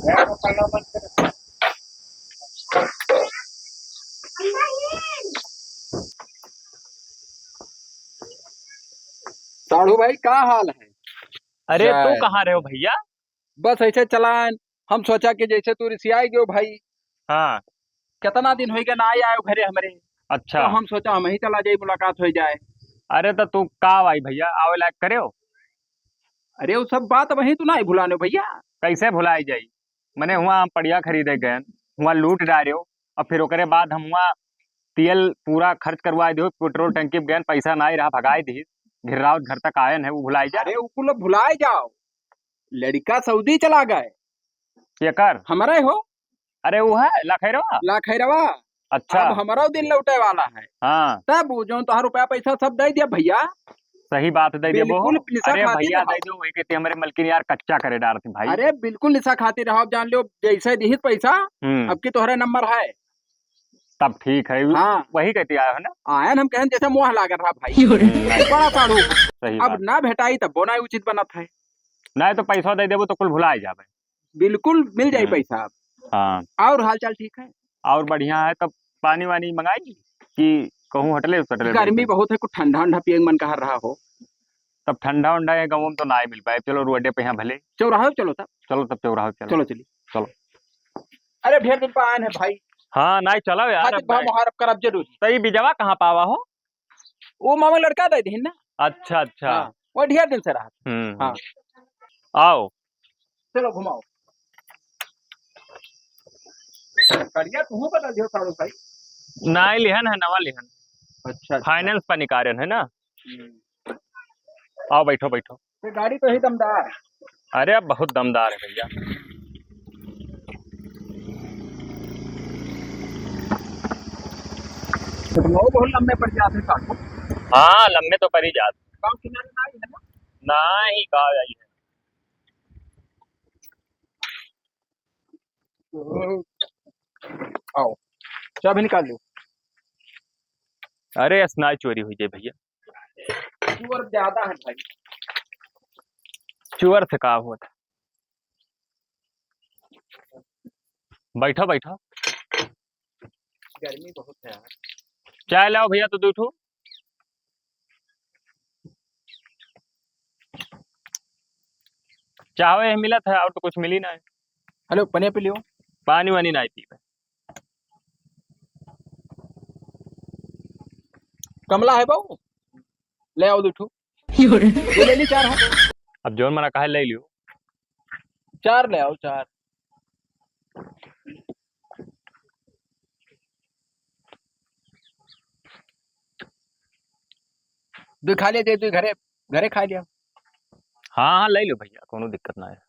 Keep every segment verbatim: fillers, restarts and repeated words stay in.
साढ़ू भाई, का हाल है? अरे, तू जय। कहाँ रहे हो भैया? बस ऐसे चलान, हम सोचा कि जैसे तू रिसियाई गयो भाई। हाँ। कितना दिन होइगा ना आए आयो घरे हमरे। अच्छा। तो हम सोचा हम ही चला जाई, मुलाकात हो जाए। अरे तो तू का आई भैया, आवे लायक करे हो? अरे वो सब बात वही तू ना भुलाने भैया। कैसे भुलाई जाई? मने हुआ हम पड़िया खरीदे गए, हुआ लूट डारे हो, और फिर ओकरे बाद हम हुआ तेल पूरा खर्च करवा दियो, पेट्रोल टंकी पे गए, पैसा ना ही रहा, भगाई दी, घिर्रावत घर तक आयन है, वो भुलाई जा। अरे वो कुल भुलाई जाओ, लड़का सऊदी चला गए। केकर? हमरे हो। अरे वो है लाखैरवा? लाखैरवा। अच्छा। अब हमरो दिन लौटे वाला है। हाँ। तब वो जौन तोहार रुपया पैसा सब दे दिया भैया। सही बात, दे दिया वो। बिल्कुल निशा अरे खातिर भैया, रहो। दे दो, वही कहते हमरे मलकिन यार कच्चा करे डारत हैं भाई। अरे बिल्कुल निशा खातिर रहो, जान लो जैसे दिहित पैसा, हम्म। अब की तोहरे नंबर है। तब ठीक है। हाँ। वही कहते आया है ना? आयन हम कहन जैसे मोह लागत रहा भाई। हम्म, नहीं। बड़ा साढ़ू। सही अब बात। ना भेटाई तब बोना उचित बनत है। नहीं तो पैसा दे देबो तो कुल भुला ही जाबे। बिल्कुल मिल जाई हम्म। पैसा। हाँ। और हाल चाल ठीक है? और बढ़िया है। तब पानी वानी मंगाई कि कहूँ होटले सटले गर्मी बैठे? बहुत है, कुछ ठंडा उंडा पिए के मन कह रहा हो। तब ठंडा उंडा है गाँव में तो ना ही मिल पाए। चलो रोडे पे यहाँ भले। चौराहे चलो तब। चलो तब चौराहे चलो। चलो चलिए। चलो। अरे ढेर दिन पर आए हैं भाई। हाँ, नहीं चलो यार, खातिर अब भाव मैं मुहारब करब जरूर। तो ये बिजवा कहाँ पावा हो? वो मामा लड़का दे दीन ना। अच्छा, अच्छा। हाँ, वो ढेर दिन से रहा। हम्म, हाँ। हम्म। आओ। चलो घुमाओ। करिया तू बदल दियो साढ़ू भाई। नाई लिहन है, नवा लिहन। अच्छा, अच्छा। Finance पर निकालन है ना। हम्म। आओ बैठो, बैठो। ये गाड़ी तो ही दमदार। अरे अब बहुत दमदार है भैया। तो वो बहुत लम्बे पड़ जाते साढ़ू। हाँ, लम्बे तो पड़ ही जाते। गाँव किनारे ना ही है ना? ना ही गाँव आई है। आओ, चाबी निकाल लो। अरे, असनाई चोरी हुई जाए भैया। चोर ज्यादा है भाई। चोर से का होत? बैठो, बैठो। गर्मी बहुत है यार। चाय लाओ भैया, तो दो ठो। चाहवे है मिलत है, और तो कुछ मिली ना है। हेलो, पनिया पी लियो। पानी वानी ना पीबे। कमला है बाबू, ले आओ दो ठो। ये ले ली चार है। अब जौन मना कहे ले लियो। चार ले आओ, चार। दो खा लिया जाए, दो घरे, घरे खा लिया। हाँ, हाँ, ले लो भैया, कोनो दिक्कत ना है।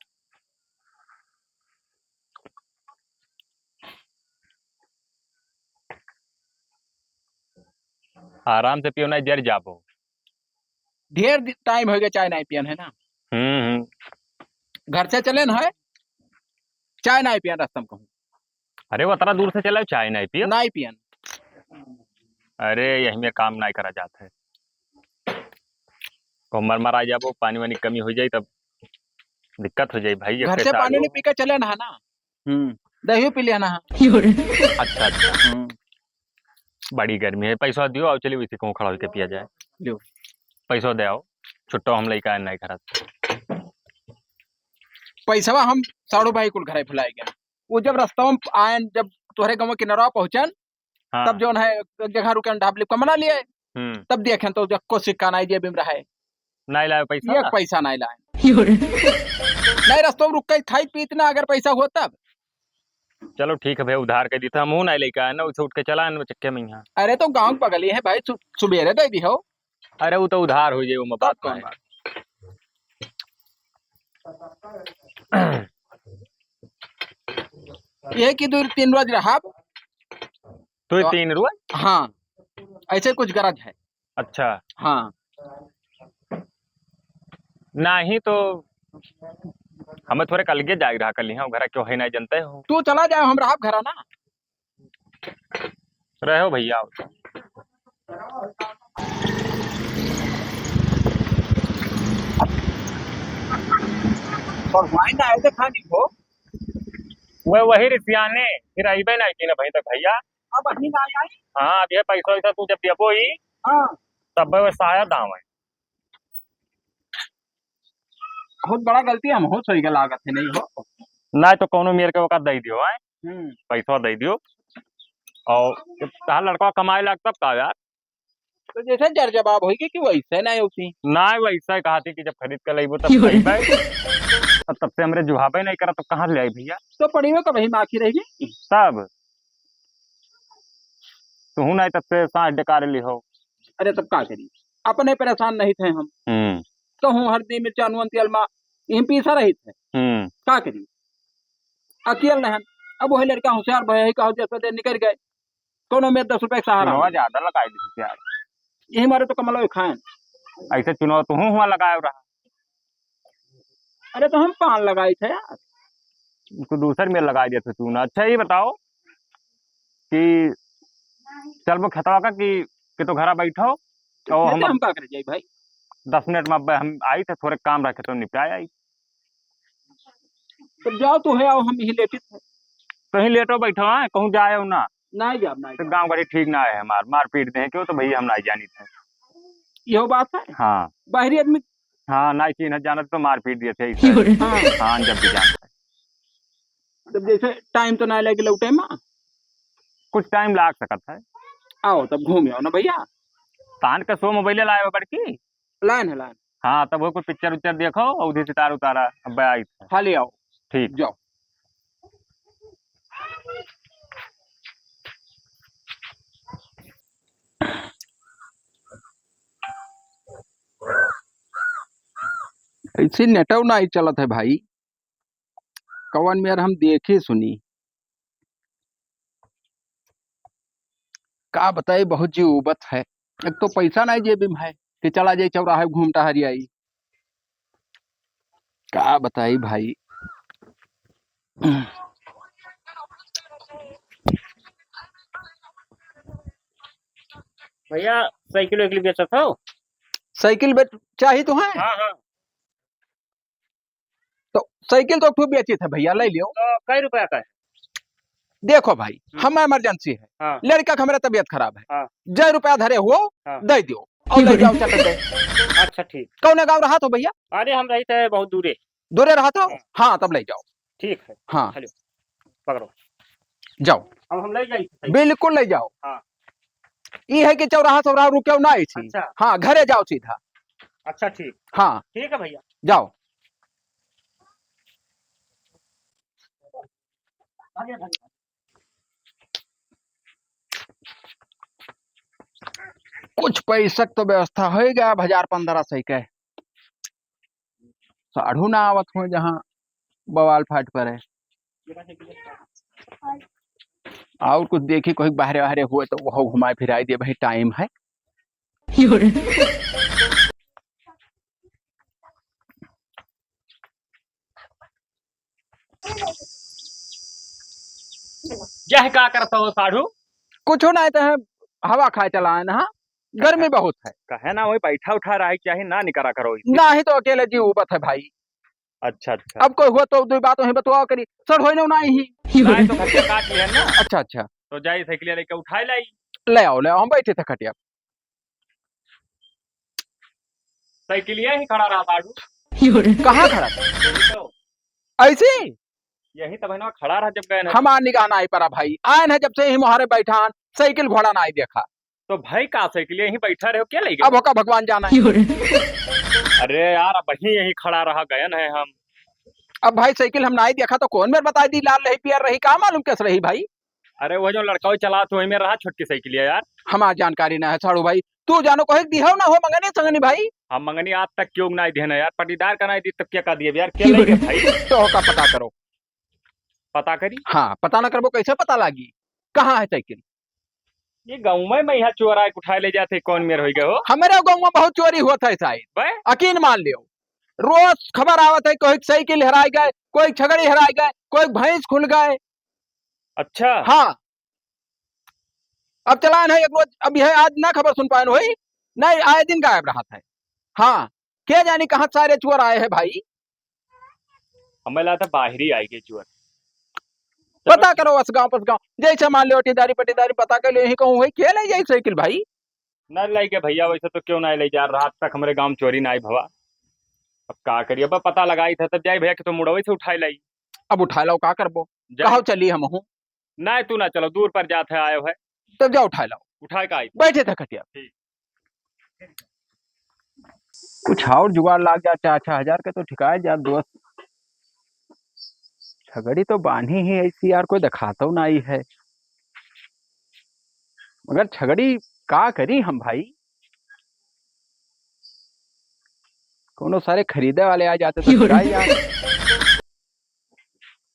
आराम से पियो, नहीं जर जाबो। ढेर दि-, टाइम हो गया, चाय नहीं पियन है ना। हम्म, हम्म। घर से चले न है, चाय नहीं पियन रास्ता में कहूँ। अरे, वो इतना दूर से चले, चाय नहीं पियो? नहीं पियन। अरे, यही में काम नहीं करा जात है। कहूँ मर मरा जाबो, पानी वानी कमी हो जाई, तब दिक्कत हो जाई भाई। घर से पानी नहीं पी के चले ना, है ना? हम्म, दही पी लिया ना। अच्छा, अच्छा। हम्म। बड़ी गर्मी है, पैसा दियो, आओ चलिए, वैसे कहूँ खड़ा होके पिया जाए। लियो। पैसा दे आओ, छुट्टो हम लइका नहीं करत। पैसवा हम साढ़ू भाई कुल घरे भुलाए गए। वो जब रास्ता में आयन, जब तोहरे गाँव किनारा पहुँचन, हाँ। तब जौन है, एक जगह रुकन, ढाबली का मना लिए। हम्म। तब देखें तो जब को सिक्का नहीं जेब में रहे। नहीं लाए पैसा? एक पैसा नहीं लाए। नहीं, रास्ता में रुक के खाई पीत ना, अगर पैसा हो तब। चलो ठीक है भैया, उधार कर दी था, हमहू नहीं लेके आए ना, उसे उठ के चला आए ना चक्के में यहाँ। अरे तो गाँव के बगल ही है भाई, सु-, सुबेरे दे दी हो। अरे वो तो उधार हो जाए, वो में तब बात कौन नहीं। बात? ये कि दो तीन रोज रहब। तो तो तीन रोज? हाँ, ऐसे कुछ गरज है। अच्छा। हाँ। नहीं तो हमें थोड़े कल के जाए रहा, कल यहाँ घरा क्यों है नहीं जानते हो। तू चला जाओ, हम रहब घरा ना। रहो भैया, आओ। और वाइन आए थे खाने को। वह, वही रिसियाने, फिर अइबे नहीं की ना भाई तक भैया। अब अभी ना आई? हाँ, अब ये पैसा वैसा तू जब देबो ही, हाँ। तब वह शायद आवे। बहुत बड़ा गलती हम हो सही के लागत है, नहीं हो? नहीं तो कौनो मेर के ओका दे दियो, हैं? हम्म। पैसा दे दियो। और जब तहार लड़का कमाए लाग तब का यार? तो जैसे जर जवाब होई कि वैसे नहीं होती। नहीं, वैसे कहा थी कि जब खरीद के लेबो तब खरीदबे। अब तब से हमरे जुहाबे नहीं करा तो कहाँ ले आई भैया? तो पड़ी में कभी माखी रह गई। तब तुहू नहीं तब से सांस डकार ली हो। अरे तब का करी, अपने परेशान नहीं थे हम। हम्म। तो हूँ हर दिन में चानुअन तेल मा यहीं पीसा रही थे। हम्म। का करी, अकेल रहन। अब वही लड़का होशियार भय है, कहो जैसे दे निकल गए, कोनो में दस रुपए का सहारा चुनावा हो। ज्यादा लगाई दी यार। यही मारे तो कमलो खाएं। ऐसे चुनाव तो हूँ हुआ लगाए रहा। अरे तो हम पान लगाई थे यार। तू दूसर में लगाई देते तू ना। अच्छा ये बताओ कि चलबो खेतवा का कि, कि तो घरा बैठो। तो खेते हम हम का करे जाई भाई? दस मिनट में अब हम आई थे, थोड़े काम रखे तो निपटाए आई। तो जाओ तो है, आओ हम यहीं लेटित है। कहीं लेटो बैठो, हाँ, कहूँ जाए हो ना। नहीं जाब, नहीं तो जाब। गाँव घड़ी ठीक ना है हमार, मारपीट दे क्यों तो भैया हम नहीं जानी थे। यहो बात है। हाँ। बाहरी आदमी। हाँ, नहीं चीन्ह जानत तो मारपीट दिए थे इसे। हाँ। हाँ, जब भी जानते। तब जैसे टाइम तो ना लगे लौटे में। कुछ टाइम लाग सकत है। आओ तब घूम आओ ना भैया। तान के सो मोबाइल लाए हो बड़की? लाइन है, लाइन। हाँ, तब वो कोई पिक्चर उच्चर देखो, अवधी सितार उतारा, अब आई थे। हाँ, ले आओ। ठीक। जाओ। ऐसे नेटव नहीं चलत है भाई, कवन मेर हम देखी सुनी। का बताई, बहुत जी उबत है। एक तो पैसा नहीं जेबी में है कि चला जाई चौराहे घूम टहरी आई। का बताई भाई। भैया, साइकिल वाइकिल बेचत हो? साइकिल बेच, चाही तो है? हाँ, हाँ। तो साइकिल तो खूब बेचित है भैया, ले लियो। तो कई रुपया का है? देखो भाई, हम्म। हमें इमरजेंसी है, हाँ। लड़का का हमारा तबीयत खराब है, हाँ। जय रुपया धरे हो, हाँ। दे दियो और ले जाओ चटक दे। अच्छा, ठीक। कौन गाँव रहा तो भैया? अरे, हम रही थे बहुत दूरे। दूरे रहा था? हाँ। हाँ, तब ले जाओ। ठीक है। हाँ। हेलो, पकड़ो। जाओ। अब हम ले जाई? बिल्कुल ले जाओ। हाँ। ई है कि चौराहा, चौराहा रुके ना आई थी। अच्छा। हाँ, घरे जाओ सीधा। अच्छा, ठीक। हाँ। ठीक है भैया। जाओ। कुछ पैसा तो व्यवस्था हो गया, अब हजार पन्द्रह सौ के। साढ़ू ना आवत हो जहाँ बवाल फाट पड़े। और कुछ देखी, कोई बाहरे बाहरे हुए तो वह घुमाए फिराए दे, भाई टाइम है। यह का करत हो साढ़ू? कुछ नहीं तो है, हवा खाए चला है ना, गर्मी बहुत है। कहे ना वही बैठा उठा रहा है, क्या ही ना निकरा करो इसी। नहीं तो अकेले जी उबत है भाई। अच्छा, अच्छा। अब कोई हुआ तो दो बात वहीं बतवा करी। सर होई ना, ना ही। नहीं तो खटिया काट लिया ना। अच्छा, अच्छा। तो जाई साइकिल लेके उठाए लाई। ले आओ, ले आओ, हम बैठे थे खटिया। साइकिलिया ही खड़ा रहा साढ़ू। कहाँ खड़ा था? यही तो। ऐसे? यही तब है ना खड़ा रहा जब गए ना। हमार निगाह ना आई पड़ा भाई, आयन है जब से ही मोहरे बैठान, साइकिल घोड़ा ना आई देखा। तो भाई का साइकिल यहीं बैठा रहे हो, क्या ले गए? अब होका भगवान जाना है। अरे यार, अब वहीं यहीं खड़ा रहा गयन है हम। अब भाई साइकिल हम नाई देखा तो कौन मेर बताई दी, लाल रही, पियर रही, का मालूम कैस रही भाई? अरे वो जो लड़का वो चला तो वही में रहा छोटकी साइकिल है यार। हमार जानकारी ना है साढ़ू भाई, तू जानो कोई दिहो ना हो मंगनी संगनी भाई। हम मंगनी आज तक क्यों ना दिए ना यार, पटीदार का ना दी तब क्या कर दिए यार, क्या ले गए भाई? तो होका पता करो। पता करी? हाँ, पता ना करबो, कैसे पता लागी? कहाँ है साइकिल? ये गाँव में मैं यहाँ चोरा के उठा ले जाते, कौन मेर होई गए हो? हमारे गाँव में बहुत चोरी होत है साहब। बे? यकीन मान लियो, रोज खबर आवत है, कोई साइकिल हेराई गए, कोई छगड़ी हेराई गए, कोई भैंस खुल गए। अच्छा। हाँ, अब चलान है एक रोज, अब यह आज ना खबर सुन पाए होई, नहीं आए दिन गायब रहत है। हाँ, क्या जानी कहाँ सारे चोर आए हैं भाई। हमें लगा था बाहरी आई गए चोर। पता करो अस गाँव पस गाँव, जैसे मान लो अटीदारी पटीदारी पता कर लो, यहीं कहूँ होई, के ले जाई साइकिल भाई? ना लाई के भैया, वैसे तो क्यों ना ले जा, रात तक हमरे गाँव में चोरी ना आई भवा। अब का करिए, अब पता लगाई था तब जाई भैया कि तो मुड़वे से उठाई लाई। अब उठाए लाओ, का करबो? जाई। कहो चली हम हूँ। ना तू ना चलो, दूर पर जात है, आयो है। तब जाओ उठाए लाओ। उठाए का आई? बैठे थे खटिया। ठीक। कुछ और जुगाड़ लाग जा, चार छह हजार के तो ठिकाए जा दोस्त। छगड़ी तो बान्ही ही ऐसी यार, कोई दिखातो नाई है। मगर छगड़ी का करी हम भाई, कोनो सारे खरीदे वाले आ जाते तो क्या यार।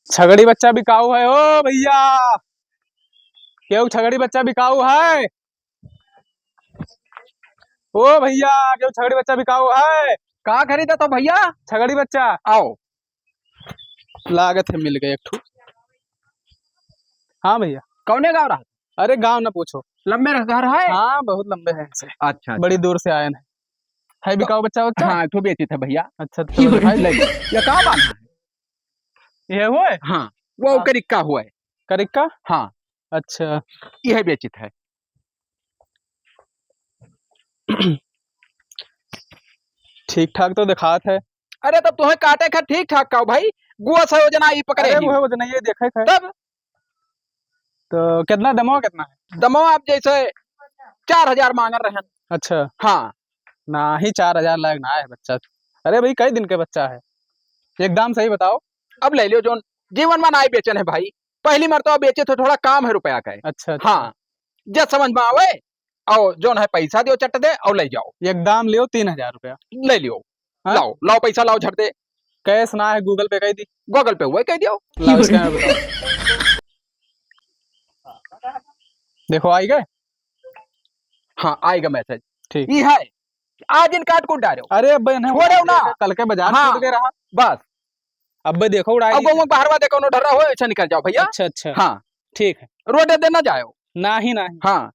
छगड़ी बच्चा बिकाऊ है ओ भैया, केहू छगड़ी बच्चा बिकाऊ है? ओ भैया, केहू छगड़ी बच्चा बिकाऊ है? का खरीदा तो भैया? छगड़ी बच्चा। आओ। लागत है मिल गए एक ठो। हाँ भैया। कौने गाँव रहा? अरे गाँव ना पूछो। लंबे रह-, घर है? हाँ, बहुत लंबे हैं इनसे। अच्छा, अच्छा। बड़ी दूर से आए हैं। है बिकाऊ बच्चा बच्चा? हाँ, एक ठो बेचित है भैया। अच्छा, अच्छा, भाई। ले लो। ये का बात है? ये हुआ है? हाँ, वो हाँ। करिक्का हुआ है। करिक्का? हाँ। अच्छा। यह बेचित है। ठीक ठाक तो दिखात है। अरे तब तुम्हें काटे खा ठीक ठाक का भाई, गुआ से वजना ई पकड़े अरे ही। वो वजना ये देखे थे। तब? तो कितना दमवा कितना है? दमवा आप जैसे चार हजार मांग रहे हैं। अच्छा। हाँ। नाही, चार हजार लायक ना है बच्चा। अरे भाई, कई दिन के बच्चा है, एकदम सही बताओ। अब ले लियो जोन, जीवन में नाई बेचन है भाई, पहली मरतबा बेचे थे, थोड़ा काम है रुपया का। अच्छा, अच्छा। हाँ, जब समझ में आवे, और जोन है पैसा दियो चट दे और ले जाओ। एकदम लियो तीन हजार रुपया। ले लियो। हाँ? लाओ, लाओ पैसा लाओ झट दे। Cash ना है, Google Pay कह दी। Google Pay हुआ कह दियो। लाओ, scanner बताओ। देखो, आई गए? हाँ, आएगा message। ठीक। ई है, आज इन काट कूट डालो। अरे, अब इन्हें छोड़ो ना। कल के बाजार हाँ, छूट गए रहा। बस। अब भाई देखो, उड़ाई अब दिए। वो बाहरवा देखो, नो डरा हो, ऐसा निकल जाओ भैया। अच्छा, अच्छा। हाँ। ठीक है। रोड दे ना जाओ। नाही, नाही। हाँ,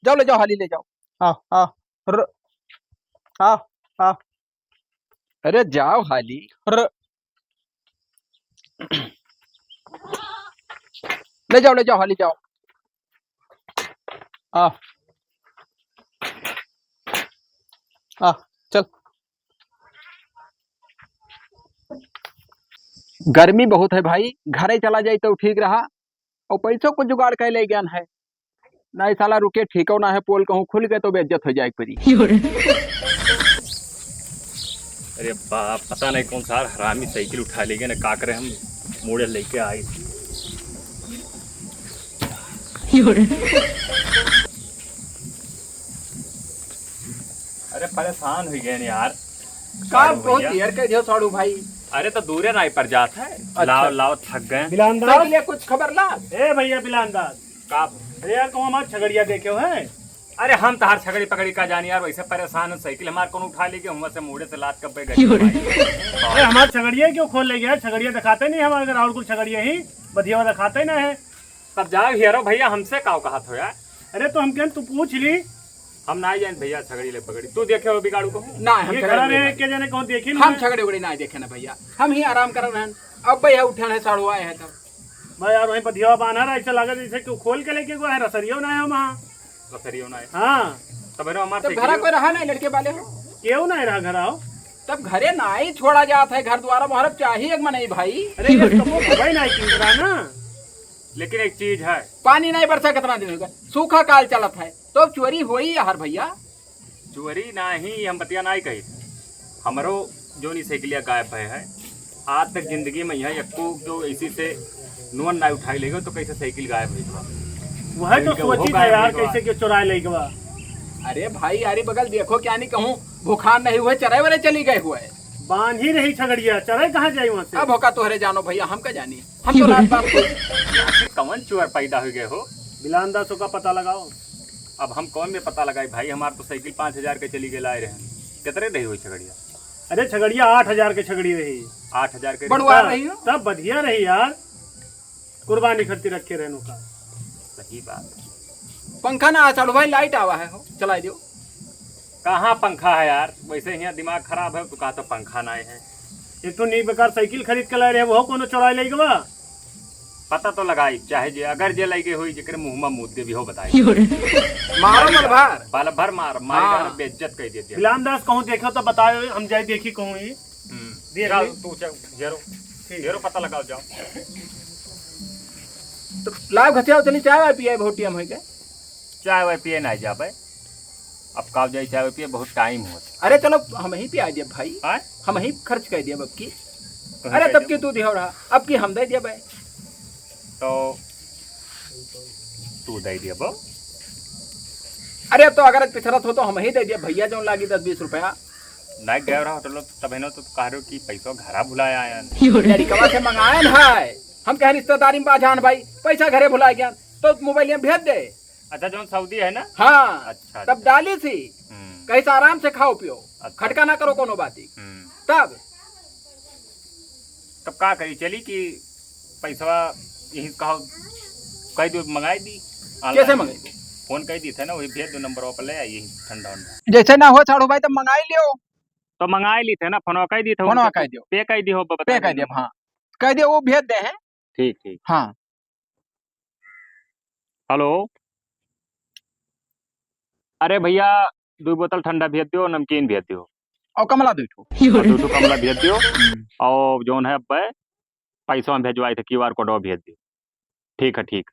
जाओ, ले जाओ, हाली ले जाओ। आओ, आओ। र-, आओ, आओ। अरे जाओ हाली। र-, ले जाओ, ले जाओ, हाली जाओ। आ। आ, चल। गर्मी बहुत है भाई, घरे चला जाई तो ठीक रहा। और पैसों को जुगाड़ कर ले गया है। नहीं साला रुके, ठीको ना है, पोल कहूँ खुल गए तो बेइज्जत हो जाए परी। अरे बाप, पता नहीं कौन सा हरामी साइकिल उठा ले गए ना, का करे हम मोड़े लेके आए। अरे परेशान हो गए यार। का साढ़ू बहुत भैया। देर कह दियो साढ़ू भाई। अरे तो दूरे नाई पर जात है। अच्छा। लाओ, लाओ, थक गए। बिलान दास। साइकिल कुछ खबर ला। ए भैया बिलान दास। का? अरे यार, कहूँ हमार छगड़िया देखे हो हैं? अरे हम तहार छगड़ी पकड़ी का जानी यार, वैसे परेशान है, साइकिल हमार कौन उठा ले गए, हुआ से मोड़े से लात कब्बे गए। अरे हमार छगड़िया क्यों खोल ले गया? छगड़िया दिखाते नहीं हमारे घर, और कुछ छगड़िया ही, बधियावा दिखाते ही ना है। तब जाओ हियरो भैया, हमसे काव कहत हो यार? अरे तो हम कहन तू पूछ ली। हम ना जान भैया छगड़ी ले पकड़ी। तू देखे हो बिगाड़ू को? ना, हम ये छगड़ी खड़ा उगड़ी रहे ना। के जाने कौन देखी हम ना? छगड़ी उगड़ी ना देखे ना भैया, हम ही आराम कर रहे हैं। अब भैया उठन है, साढ़ू आए हैं तब। भाई यार, वहीं बधियावा बांधा रहा, ऐसा लगा जैसे क्यों खोल के लेके गया है, रसरियो ना है वहाँ। रसरियो ना है। हाँ। तब रे हमार तब साइकिल घरा कोई रहा नहीं, लड़के वाले हो। क्यों ना रहा घर आओ? तब घरे ना ही छोड़ा जात है, घर द्वारा मोहरब चाहिए एक मनई भाई। अरे ये तो वो भाई ना किन रहा ना। लेकिन एक चीज है। पानी नहीं बरसा कितना दिन हो गया, सूखा काल चलत है, तो अब चोरी होई यार भैया। चोरी नाही, हम बतिया नाही कही। हमरो जौन ई साइकिलिया गायब भय है, आज तक जिंदगी में यहाँ यक्को जो इसी से नुअन ना उठाई लेगो तो कैसे साइकिल गायब हुई बा। वह तो इनके वो सोची था गायब यार, हुई बा। कैसे के चुराए ले गवा। अरे भाई, यारी बगल देखो, क्या नहीं कहूँ, भुखान नहीं हुए, चराए वाले चली गए हुए। बांध ही रही छगड़िया, चराए कहाँ जाई वहाँ से? अब होका तोहरे जानो भैया, हम का जानी, हम तो रात बात को आखिर कौन चोर पैदा हो गए हो? बिलान दास का पता लगाओ। अब हम कौन में पता लगाई भाई, हमार तो साइकिल पाँच हजार के चली गए लाए रहे, कितने दही हुई छगड़िया? अरे छगड़िया आठ हजार के छगड़ी रही। आठ हजार के बड़ुआ तब, रही हो? तब बढ़िया रही यार, कुर्बानी खर्ची रखे रहनो का। सही बात। पंखा ना आ चालू भाई, लाइट आवा है हो, चलाई दियो। कहाँ पंखा है यार, वैसे ही दिमाग खराब है, तू कहा तो पंखा ना है। एक तो नी बेकार साइकिल खरीद के लाए रहे, वो कोनो चुराए ले गवा। पता तो लगाई, चाहे जे, अगर जे लइके होई, जेकरे मुँह में मूत देबी हो, बताई। मारो पल भर। पल भर मार, मारी हाँ। गाना बेइज्जत कर दे दे। बिलान दास कहूँ देखो तो बताओ, हम जाई देखी कहूँ ही। हम्म। देख जाओ, ले। तू चल, जेरो, ठीक। जेरो पता लगाओ, जाओ। तो लाओ घसियाओ, चली चाय वाय पिए, बहुत टाइम होई के। चाय वाय पिए ना जाबे। अब का जाई चाय वाय पिए, बहुत टाइम होत। अरे चलो, हम ही पिया देब भाई। आय? हम ही खर्च कर देब अब की। तो अरे तब की तू दिहो रहा, अब की हम दे देबे। तो तू दे देबो। अरे अब तो अगर पिछड़त हो तो हम ही दे देब भैया, जौन लागी दस बीस रुपया। नहीं गए रहा होटल, तब है ना, तो कह रहे हो कि पैसा घरा भुलाया आया। लड़कवा से मंगाए न है, हम कहे रिश्तेदारी में बाझान भाई, पैसा घरे भुला गया, तो मोबाइल में भेज दे। अच्छा, जौन सऊदी है ना? हाँ। अच्छा, तब अच्छा। डाली थी, हम्म। कहीं से आराम से खाओ पियो, अच्छा। खटका ना करो कोनो बाती। हम्म। तब? तब का करी, चली कि पैसवा यही कहो, कह दो, मंगाई दी, online कैसे मंगाई दी? फोन कह दी थे ना, वही भेज दो नंबर पर, ले आई यही ठंडा वंडा। जैसे ना हो साढ़ू भाई, तो मंगाई लियो। तो मंगाई ली थे ना, फोनवा कह दी थे फोनवा उनके, कह दियो। पे कह दी हो, बता पे कह देना। दियो, हाँ। कह दियो, वो भेज दे हैं। ठीक, ठीक। हाँ। हेलो, अरे भैया, दो बोतल ठंडा भेज दियो, नमकीन भेज दियो। और कमला दो ठो। और दो ठो कमला भेज दियो। हम्म। और जौन है अब पैसा में भेजवाई थे, क्यूआर कोड भेज दियो। ठीक है, ठीक।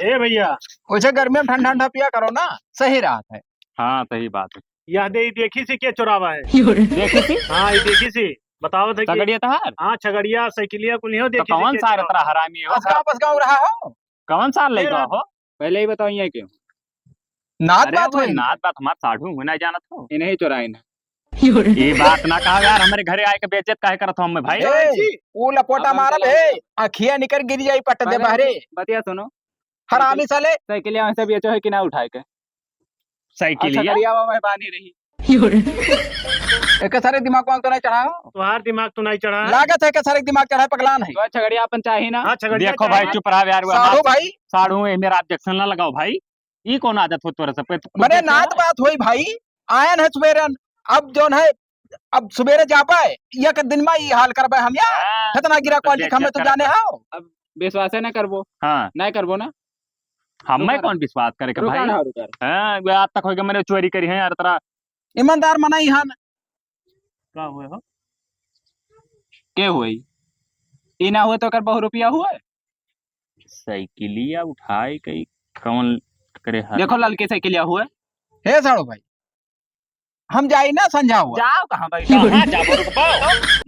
ए भैया। वैसे गर्मी में ठंडा ठंडा पिया करो ना, सही रहत है। हाँ, सही बात है। यह दे, देखी से के चोरावा है। देखी सी? हाँ, ये देखी सी। बताओ था कि छगड़िया तोहार? हाँ, छगड़िया, साइकिलिया कुल नहीं हो, तो देखी से कौन के सा चोरावा। इतना हरामी हो? असगांव, असगांव रहा हो? कौन सा लइका हो? पहले ही बताओ, ये क्यों? नात अरे बात वो होई। नात बात हमार साढ़ू हुए ना जानत हो। इन्हें चोराइन है। ये बात ना कहा यार, हमरे घरे आए के बेइज्जत काहे करत हो हमें भाई? ए, वो लपोटा मारब है, अखिया निकर गिर जाई पट दे पहले बहरे। बतिया सुनो। हरामी साले। साइकिलिया वैसे बेचो है कि ना उठाए के? साइकिलिया? अच्छा, करिया बाबा बानी रही। एक सारे दिमाग वाग तो नहीं चढ़ा हो? तुम्हार दिमाग तो नहीं चढ़ा है। लागत है कि सारे दिमाग चढ़ा है, पगला नहीं। तो छगड़िया अपन चाही ना। हाँ, छगड़िया देखो भाई, चाही। चुप रहा यार, वो साढ़ू हमार भाई। साढ़ू, ये मेरा objection ना लगाओ भाई। ई कौन आदत हो तोरे सब के? मने नात बात होई भाई, आयन है सुबेरन, अब जौन है, अब सुबेरे जाबे, एक दिन में ई हाल करबे हम यार, हाँ, इतना गिरा तो quality बेइज्जत हमें तो जाने करबे। हो। अब विश्वास है ना करबो। हाँ। नहीं करबो ना। हमें रुका कौन ना। विश्वास करे के रुका भाई? ना, रुका ना। हाँ, ये आज तक होई के मैंने चोरी करी है यार, तेरा ईमानदार मना ही हन। का हुए हो? के हुए? ई ना हुए तो कर बहु रुपया हुए? साइकिलिया उठाए के कौन करे हाथ? देखो ललकी साइकिलिया हुए। हे साढ़ू भाई, हम जाई ना संझा हुआ। जाओ कहाँ भाई? कहाँ जाबो, रुकबो?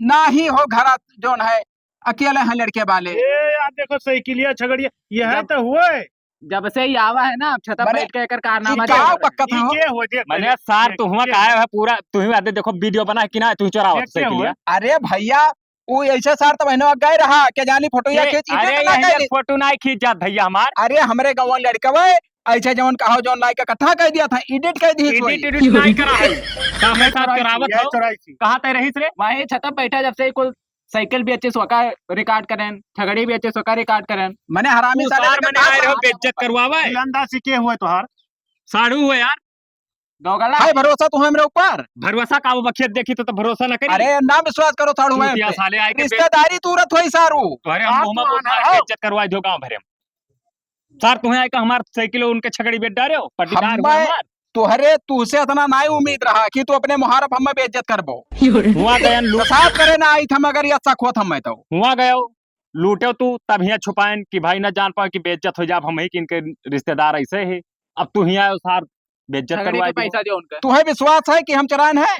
नाही हो घरा जौन है, अकेले हैं लड़के वाले। ए यार देखो साइकिलिया छगड़िया, यह जब, तो हुए। जब से ही आवा है ना, अब छतम बने, बैठ के एकर कारनामा ई का चल रहा है। बकत ई हो? के हुए, देख मने पहले, सार देख, तू हुआ के काहे हुए? है पूरा, तू ही आदे देखो वीडियो बना कि ना, तू चोरावत देख के साइकिलिया। हुए? अरे भैया, उ ऐसे सार तो बहनवा गए रहा, के जानी फोटो या ए, खींच, अरे, edit ना यही कर ली। फोटो ना खींच जात भैया हमार। अरे, हमरे गाँव लड़कवा है, ऐसे जवन कहो जवन लाइक इकट्ठा कर दिया था, edit कर दी edit, सोई। Edit नहीं करा है। सामने साथ चोराई करावत थी, हो। चोराई थी। कहाँ तय रहीस रे? वहीं छत पे बैठा, जब से ही कुल साइकिल बेचे सोका record करें, छगड़ी बेचे सोका record करें। मने हरामी तू साले सार का मने काम आए रहो, बा? बेइज्जत करवावा है। बुलंदा सी के हुए तोहार? साढ़ू हुए यार। दोगला है है। भरोसा तू हमरे ऊपर? भरोसा का वो बखियत देखी तो, तो भरोसा न करी। अरे ना विश्वास करो साढ़ू मैं चूतिया पे। साले आए के बे- रिश्तेदारी तूरत होई सारू। अरे हम आप मुंह में तो बोल आना मार के हो। इज्जत करवाई दियो गांव भरे में। सार तुम्हें आए का हमार साइकिल उनके छगड़ी बेच डारे हो, पट्टीदार हुआ हमार। तुहरे, तुहसे इतना नाई उम्मीद रहा कि तू अपने मुहारब हमें बेइज्जत करबो। हुआ गयन लूट। साफ करे ना आई था मगर ये शक होत हमें तो। हुआ गयो। लूटे तू, तब हियाँ छुपाएन कि भाई न जान पाए कि बेइज्जत हो जाब, हम ही कि इनके रिश्तेदार ऐसे ही। अब तू हियाँ आयो सार, बेइज्जत छगड़ी करवा के दियो। पैसा दियो उनका। तुहे विश्वास है कि हम चोराएन है?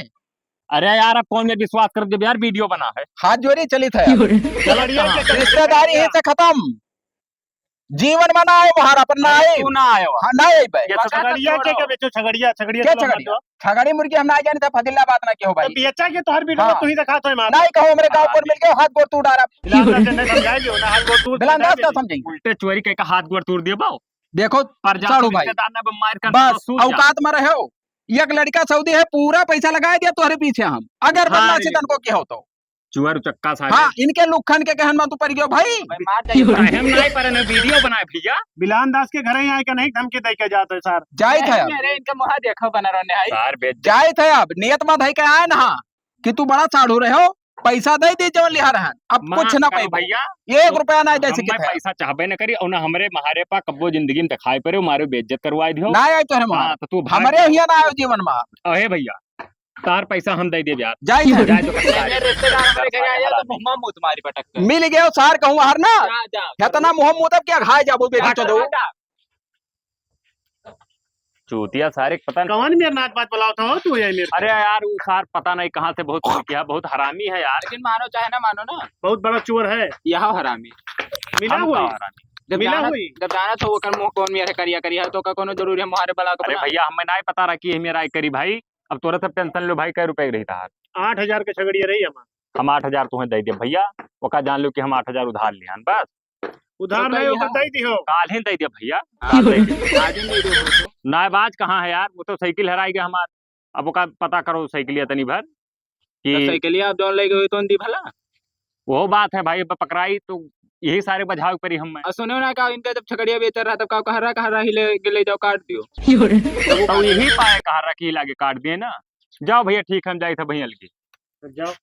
अरे यार, अब कौन में विश्वास कर जब यार वीडियो बना है? हाथ जोड़ी चलित है। चलो, छगड़िया कहाँ? के रिश्तेदारी ही से खत्म। जीवन में ना आए बाहर, अपन ना अरे आए। तू ना आयो। हाँ, ना आए बे। ये तो छगड़िया के, के बेचो? छगड़िया, छगड़िया के चलो छगड़िया? मार दो। छगड़ी मुर्गी हम ना जाने था, फजीला बात ना क्यों भाई। तो बेचा के तोहर वीडियो हाँ। तू ही दिखा तो ईमान। नहीं कहो, हमरे गाँव हाँ। पर मिल गए, हाथ गोड़ तू डारा। इलाज ना देने समझाए लियो ना, हाथ गोड़ तूर बिलान समझाए दास का लियो। समझाई। उल्टे चोरी के का हाथ गोड़ तूर दियो बाऊ। देखो, पर जा साढ़ू तू भाई, रिश्तेदार ना मार कर बस तो सूझ जा। औकात में रहो। एक लड़का सऊदी है, पूरा पैसा लगा दिया तोहरे पीछे हम। अगर हाँ बदमाशी रे। तनको के हो तो। चुअर चक्का सारे। हाँ, इनके लुखन के कहन में तू पड़ गयो भाई। भाई, मार जाइए। अरे हम नहीं पर ना वीडियो बनाए भैया। बिलान दास के घरे ही आए के नहीं धमकी दे के जात है सर। जाइत है अब। अरे इनके मुहा देखो बना रहने आई। सार बेच दे। जाइत है अब, नियत मत है के आए ना कि तू बड़ा साढ़ू रहे हो। पैसा दइ दी जौन लिहा रहन, अब माफ कुछ ना करो पाइबो। भैया, एक तो रुपया ना दे हम सके मैं थे। पैसा चाहबे न करी, और ना हमरे महारे पा कब्बो जिंदगी में दिखाई पड़े, मारे बेइज्जत करवाई दियो। ना आए तोहरे मार। हाँ, तो तू भाग हमरे जा। हियाँ ना आयो जीवन में। अहे भैया, तार पैसा हम दे देब यार। जाई थे। जाए तो मेरे रिश्तेदार हमारे घर आ जाए तो मुँह में मुँह तुम्हारी पटक कर। मिल गयो सार कहूँ हर ना। जा, जा। इतना मुँह मुँह तब क्या खाए जाबो बेटी भाग, चोदो। भाग, भाग। चूतिया सारे के पता नहीं। कौन मेरे नाक बात बुलाओ था हो तू ये मेरे? अरे यार, वो सार पता नहीं कहाँ से बहुत किया, बहुत हरामी है यार। लेकिन मानो चाहे ना मानो ना, बहुत बड़ा चोर है। यह हरामी। मिला हम हुई? का हरामी? जब मिला जाना, हुई? जब जाना तो ओकर मुँह कौन मेरे करिया करिया है, तो का कोनो जरूरी है मुहारे बला को अरे बना? भैया, हमें नहीं पता रहा कि ये मेरा एक करी भाई। अब तोरा सब टेंशन लो भाई, कै रुपए के रही था? आठ हजार के छगड़िया रही हमार। हम आठ हजार तुम्हें दे दे भैया, ओका जान लो कि हम आठ हजार उधार लियान बस। उधार तो नहीं, कहिया? ओकर दे दिहो। काल ही दे दे भैया, हाँ, काल दे दे। आज ही दे दे। नायबाज कहाँ है यार? वो तो साइकिल हराई गया हमार। अब ओका पता करो साइकिलिया तनी भर तो कि साइकिलिया अब जौन लेके हुई तो दी भला। वो बात है भाई, अब पकड़ाई तो यही सारे बजाव करी हम। आ, सुनो ना, का इनका जब छकड़िया बेचर रहा तब का कह रहा, कह रहा ही ले, ले जाओ काट दियो। तो यही पाए कह रहा कि लागे काट दिए ना। जाओ भैया, ठीक है, हम जाए थे भैया लगी। तो जाओ।